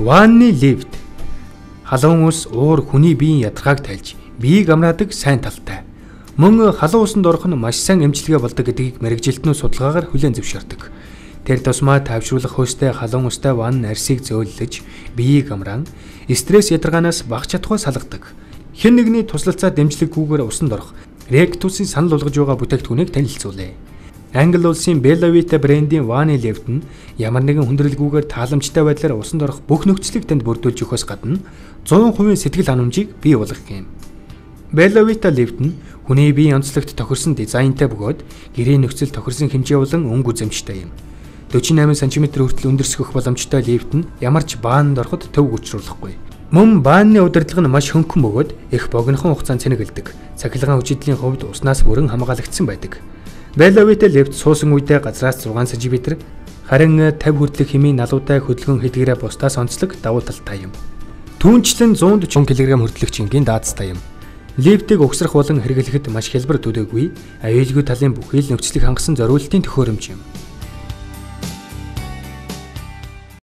Ванны лифт. Халуун ус уур хүний биеийн ядаргааг тайлж, биеийг амраадаг сайн талтай. Мөн халуун усанд орох нь маш сайн эмчилгээ болдог гэдгийг мэргэжилтнүүд судалгаагаар хүлээн зөвшөөрдөг. Тэр тусмаа тайвшруулах хөөстэй халуун устай ванн арьсыг зөөллөж, биеийг амраан, стресс ядаргаанаас багч чадхуй салгадаг. Хэн нэгний туслалцаа дэмжлэггүйгээр усанд орох ректусын санал болгож байгаа бүтээгдэхүүнийг танилцуулъя. Англи улсын Bellavita брендийн ванны лифт нь ямар нэгэн хүндрэлгүйгээр тааламжтай байдлаар усанд орох бүх нөхцөлийг танд бүрдүүлж өгөхөөс гадна 100% сэтгэл ханамжийг бий болгох юм. Bellavita лифт нь хүний биеийн онцлогт тохирсон дизайнтай бөгөөд гэрийн нөхцөл тохирсон хэмжээ болон өнгө үзэмжтэй юм. 48 см хүртэл өндөрсгөх боломжтой лифт нь ямар ч баанд ороход төв гүчрүүлэхгүй. Мөн бааны удирдлага нь маш хөнгөн бөгөөд их богинохон хугацаанд цэнэгэлдэг. Цахилгаан хүчидлийн хувьд уснаас бүрэн хамгаалагдсан байдаг. Bellavita лифт суусан үедээ газраас 6 см, харин 50 хүртэлх хэмийн налуутай хөдөлгөөн хийдгээрээ бусдаас онцлог давуу талтай юм. Түүнчлэн 140 кг хүртэлх жингийн даацтай юм. Лифтийг угсрах болон хэрэглэхэд маш хялбар төдийгүй аюулгүй талын бүхий л нөхцөлийг хангасан зориултын төхөөрөмж юм.